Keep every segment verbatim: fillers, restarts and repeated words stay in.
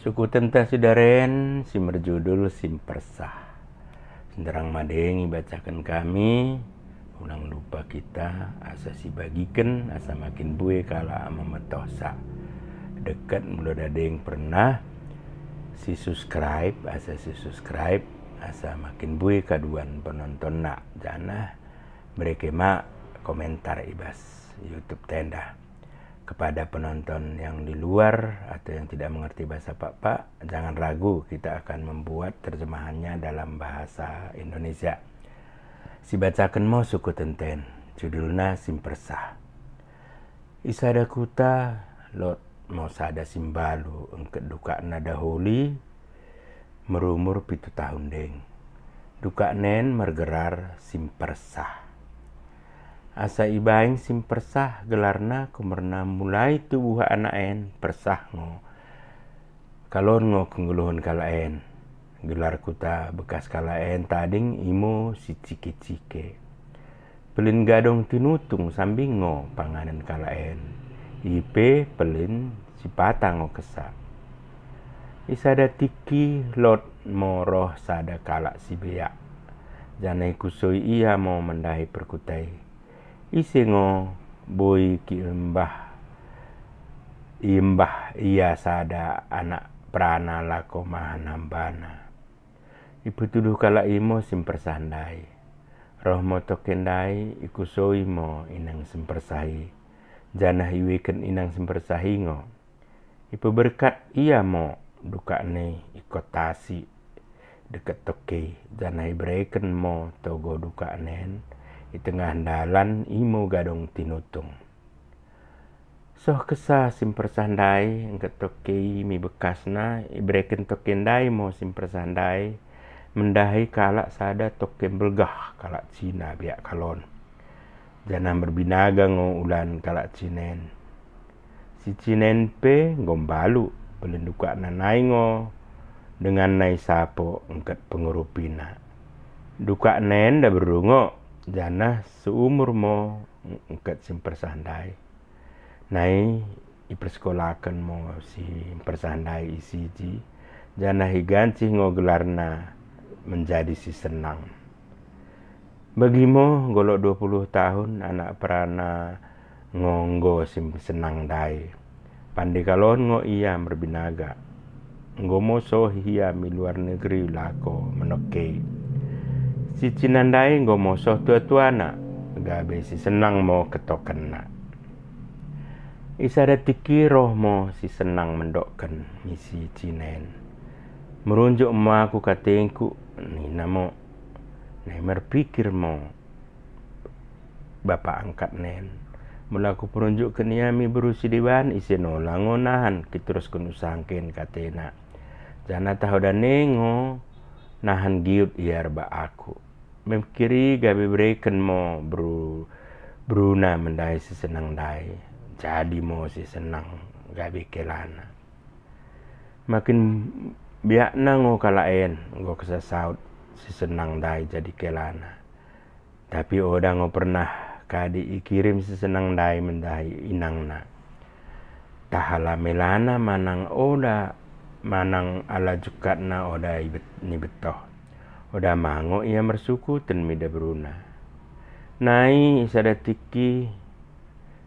Sukutenta sidari en si merjudul Simpersah. Sinderrang madeng ibacaken kami, ulang lupa kita asa sibagiken, asa makin mbue kalak memetohsa. Dekket mula deng pernah si-subscribe, asa si-subscribe, asa makin mbue kaduan penontonna, janah bere kema komentar ibas YouTube ta enda. Kepada penonton yang di luar atau yang tidak mengerti bahasa Pakpak, jangan ragu, kita akan membuat terjemahannya dalam bahasa Indonesia. Sibacaken mo sukutenta en, judulna Simpersah. I sada kuta, lot mo sada simbalu engket dukakna daholi, merumur pitu tahun deng. Dukakna en mergerar Simpersah. Asa ibaing Simpersah gelarna kumerna mulai tubuh anak en, persah ngo kalon ngo kenggeluhen kalak en. Gelar kuta bekas kalak en tading imo Sicike-cike. Pellin gadong tinutung sambing ngo panganen kalak en. I pe pellin sipata ngo kessa. I sada tikki lot mo roh sada kalak sibeak. Janah ikusoi ia mo mendahi perkuta i. Ise ngo boi kiimbah, imbah ia sada anak perana lako mahan hambana. Ipetuduh kalak i mo Simpersah ndai. Roh mo tokke ndai, ikusoi mo inang Simpersah i. Janah iuiken inang Simpersah i ngo. Ipeberkat ia mo dukakna i i kota si dekket tokke i, janah ibereken mo togoh dukakna en i tengah ndalan imo gadong tinutung. Soh kessa Simpersah ndai engket tokke i mi bekasna, ibereken tokke ndai mo Simpersah ndai mendahi kalak sada tokke mbelgah kalak Cina beak kalon. Janah merbinaga ngo ulan kalak Cina en. Si Cina en pe enggo mbalu, pellin dukakna nai ngo denganna i sapo engket pengerupina. Dukakna en nda berru ngo, janah seumur mo engket Simpersah ndai. Nai ipersekolaken mo Simpersah ndai i siji, janah igancih ngo gelarna menjadi Sisenang. Bagi mo, enggo lot dua puluh tahun anak perana ngo enggo Sisenang ndai. Pande kalon ngo ia merbinaga. Enggo mo soh ia mi luar negeri lako menokke i. Si Cina ndai enggo mo soh tua-tuana, gabe Sisenang mo kettokenna. I sada tikki roh mo Sisenang mendokken mi si Cina en. Merunjuk mo aku katengku, nina mo. Nai merpikir mo bapa angkatna en. Mula kuperunjukken ia mi berru sideban, ise nola ngo nahan kiterusken usahangken, katena. Janah tah oda ne ngo nahan giut ia rebbak aku. Mepikir i gabe bereken mo berru, berruna mendahi Sisenang ndai. Jadi mo Sisenang gabe kelana. Makin biakna ngo kalak en, enggo kessa saut Sisenang ndai jadi kelana. Tapi oda ngo pernah kade ikirim Sisenang ndai mendahi inangna. Tah ala melana manang oda, manang ala jukkatna oda ibet-, nibettoh. Oda ma ngo ia mersukuten mida berruna. Nai i sada tikki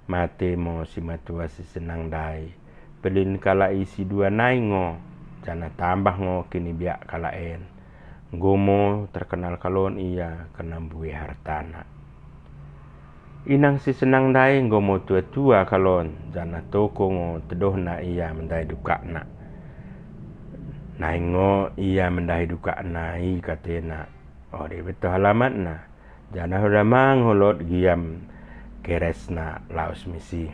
mate mo simatua Sisenang ndai. Pellin kalak i sidua nai ngo, janah tambah ngo kinibiak kalak en. Enggo mo terkenal kalon ia kerna mbue hartana. Inang Sisenang ndai enggo mo tua-tua kalon, janah toko ngo teddohna ia mendahi dukakna. Nai ngo ia mendahi dukakna i katena, oda ibettoh alamatna. Janah oda ma ngo lot giam keresna laus misi.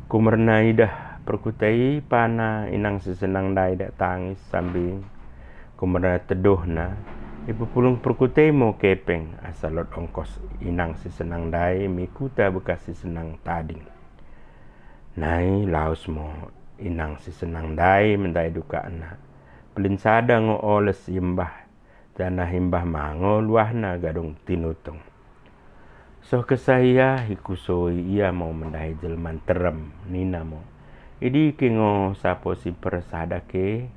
Kumerna idah perkuta i pana inang Sisenang ndai dak tangis sambing. Kumerna teddohna, ipepulung perkuta i mo kepeng asa lot ongkos inang Sisenang ndai mi kuta bekas Sisenang tading. Nai laus mo inang Sisenang ndai mendahi dukakna. Pellin sada ngo oles imbah, janah imbah ma ngo luahna gadong tinutung. Soh kessa ia, ikusoi ia mo mendahi jelma nterrem, nina mo, Idike ngo sapo si mpersah dake,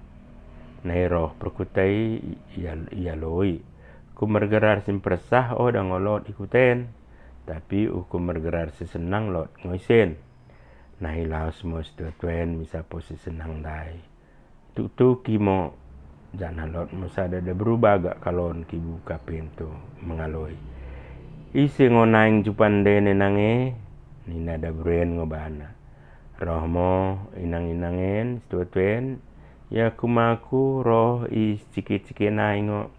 nai roh perkuta i, ia, ialoi. Kumergerar si mpersah oda ngo lot i kuta en, tapi uku mergerar si sennang lot ngo isen. Nai laus mo si tua-tua en mi sapo si sennang ndai. Tuktuki mo, janah lot mo sada daberu bagak kalon ki buka pintu mengaloi. Ise ngo naing jupan ndene nange? Nina daberu en ngo bana. Roh mo inang-inang en, si tua-tua en, ia kumaku roh i sicike-cike nai ngo.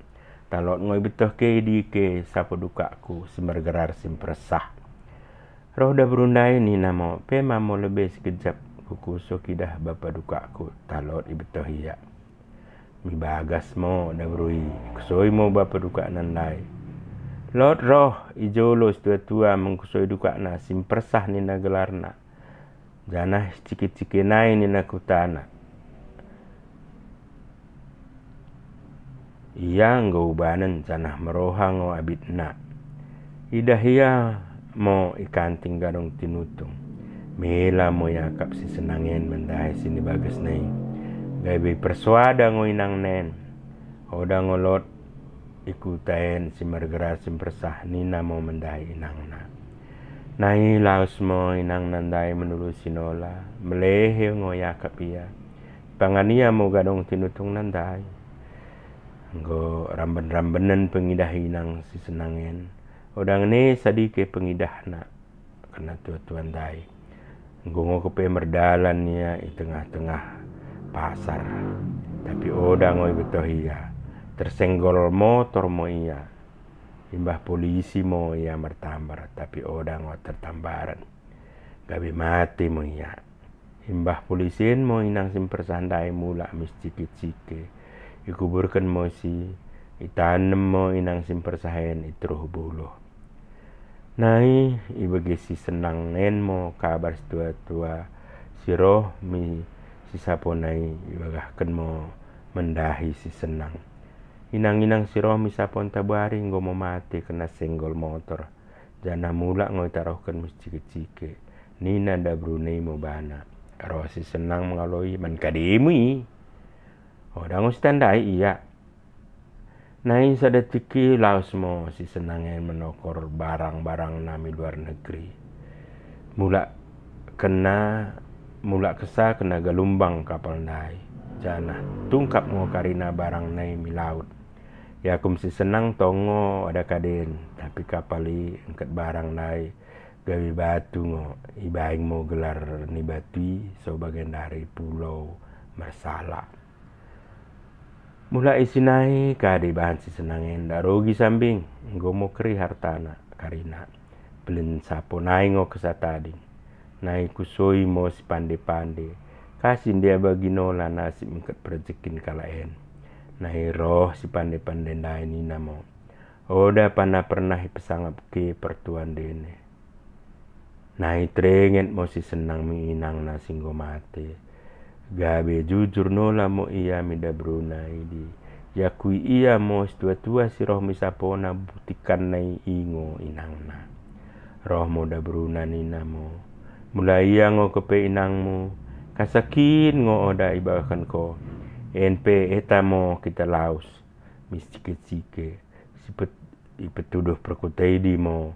Talot ngo ibettoh ke idike sapo dukakku si mergerar si mpersah. Roh daberu ndai nina mo, pe ma mo lebe sikejap kukuso kidah bapa dukakku, talot ibettoh ia. Mi bagas mo daberu i, kusoi mo bapa dukakna ndai. Lot roh i jolo si tua-tua mengkusoi dukakna si mpersah nina gelarna. Janah sicike-cike nai nina kutana. Ia enggo ubanen janah meroha ngo abitna. Idah ia mo i kanting gadong tinutung. Mela mo iakap si sennang en mendahi sinibagasna i. Gabe ipersoada ngo inangna en. Oda ngo lot i kuta en si mergerar si mpersah nina mo mendahi inangna. Nai laus mo inangna ndai menulusi nola, melehe ngo iakap ia. Ipangan ia mo gadong tinutungna ndai. Enggo ramben-rambenen pengidah inang si sennang en, oda ngene sadike pengidahna. Kena tua-tua ndai. Enggo ngo kepe merdalan ia i tengah-tengah pasar. Tapi oda ngo ibettoh ia. Tersenggol motor mo ia. Imbah polisi mo ia mertambar, tapi oda ngo tertambaren. Gabe mate mo ia. Imbah polisi en mo inang si mpersah ndai mulak mi sicike-cike. Ikuburken mo isi, itanem mo inang si mpersah en i teruh buluh. Nai ibege si sennang en mo kabar si tua-tua si roh mi si sapona i, ibagahken mo mendahi si sennang. Inang-inang si roh mi sapon tabuari enggo mo mate kena senggol motor, janah mulak ngo itarohken mi sicike-cike. Nina daberuna i mo bana, roh si sennang mengaloi, man kademu i. Oda ngo sitandai ia. Nai sada tikki laus mo si sennang en menokor barang-barangna mi luar negeri. Mulak kena, mulak kessa kena galumbang kapal ndai, janah tungkap ngo karina barangna i mi laut. Iakum si sennang tong ngo oda kaden, tapi kapal i engket barang ndai gabe batu ngo, ibaing mo gelar ni batu i so bagendari pulau Mersala. Mulak isi nai kade ibahan si sennang en, ndak rugi sambing, enggo mo kerih hartana karina. Pellin sapo nai ngo kessa tading. Nai kusoi mo sipande-pande, kasi ndia bagi nola nasib engket perejekin kalak en. Nai roh sipande-pande ndai nina mo, oda pana pernah ipesangap ke pertua ndene. Nai terenget mo si sennang mi inangna si enggo mate. Gabe jujur nola mo ia mi daberuna idi. Iakui ia mo si tua-tua si roh mi sapona buktikanna i ngo inangna. Roh mo daberuna nina mo, mula ia ngo kepe inangmu, kasa kin ngo oda ibagahken ko. En pe eta mo kita laus mi sicike-cike, sipet ipetuduh perkuta idi mo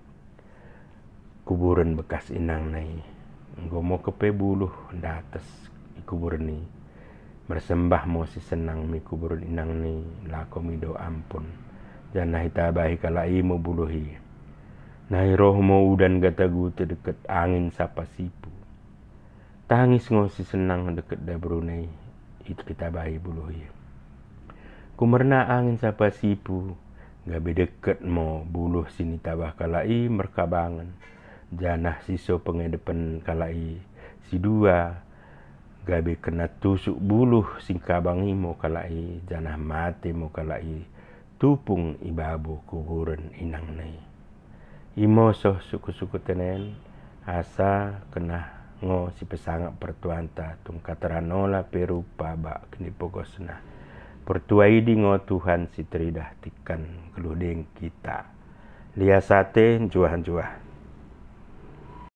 kuburen bekas inangna i. Enggo mo kepe buluh ndates i kuburen i. Mersembah mo si sennang mi kuburen inangna i lako mido ampun, janah itabahi kalak i mo buluh i. Nai roh mo udan gata-guta dekket angin sapa sipu. Tangis ngo si sennang dekket daberuna i, itabahi buluh i. Kumerna angin sapa sipu, gabe dekket mo buluh sinitabah kalak i merkabangen, janah siso pengedepen kalak i sidua, gabe kena tusuk buluh singkabang i mo kalak i, janah mate mo kalak i tupung i babo kuburen inangna i. Imo soh sukut-sukuten en, asa kennah ngo sipesangap pertuanta tung katera nola pe rupa bak kinipogosna. Pertua idi ngo Tuhan siteridah tikan nggeluh deng kita. Lias ate, njuah-njuah.